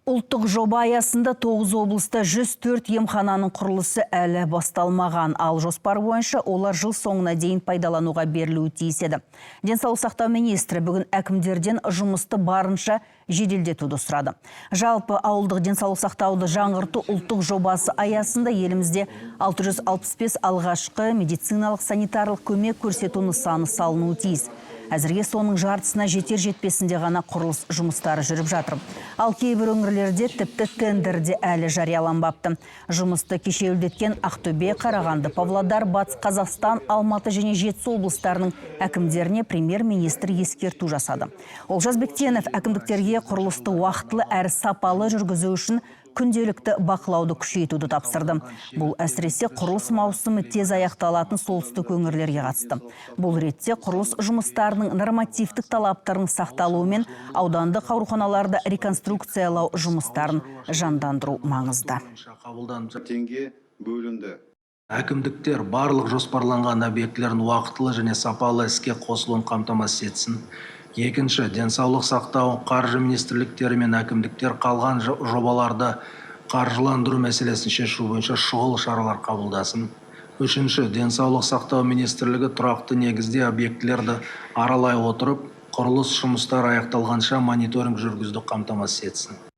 Ұлттық жоба аясында 9 облыста 104 емхананың құрылысы әлі басталмаған, ал жоспар бойынша олар жыл соңына дейін пайдалануға берілуі тиіс еді. Денсаулық сақтау министрі бүгін әкімдерден жұмысты барынша жеделдетуді сұрады. Жалпы, ауылдық денсаулық сақтауды жаңғырту ұлттық жобасы аясында елімізде 665 алғашқы медициналық санитарлық көмек көрсету нысаны салынуы тиіс. Әзірге соның жартысына жетер жетпесінде ғана құрылыс жұмыстары жүріп жатыр. Ал кейбір өңірлерде тіпті тендер де әлі жарияланбапты. Жұмысты кешеуілдеткен Ақтөбе, Қарағанды, Павлодар, Батыс Қазақстан, Алматы және Жетісу облыстарының әкімдеріне премьер-министр ескерту жасады. Олжас Бектенов әкімдіктерге құрылысты уақытылы әрі сапалы жүргізу үшін күнделікті бақылауды күшейтуді тапсырды. Бұл әсіресе құрылыс маусымы тез аяқталатын солтүстік өңірлерге қатысты. Бұл ретте құрылыс жұмыстарының нормативтік талаптарының сақталуы мен аудандық ауруханаларды реконструкциялау жұмыстарын жандандыру маңызды. Қабылданып Теңге бөлінді. Әкімдіктер барлық жоспарланған объектілердің уақытылы және сапалы іске қосылуын қамтамасыз етсін. Екінші, денсаулық сақтау, қаржы министрліктері мен әкімдіктер қалған жобаларды қаржыландыру мәселесін шешу бойынша шұғыл шаралар қабылдасын. Үшінші, денсаулық сақтау министрлігі тұрақты негізде объектілерді аралай отырып, құрылыс жұмыстары аяқталғанша мониторинг жүргізуді қамтамасыз етсін.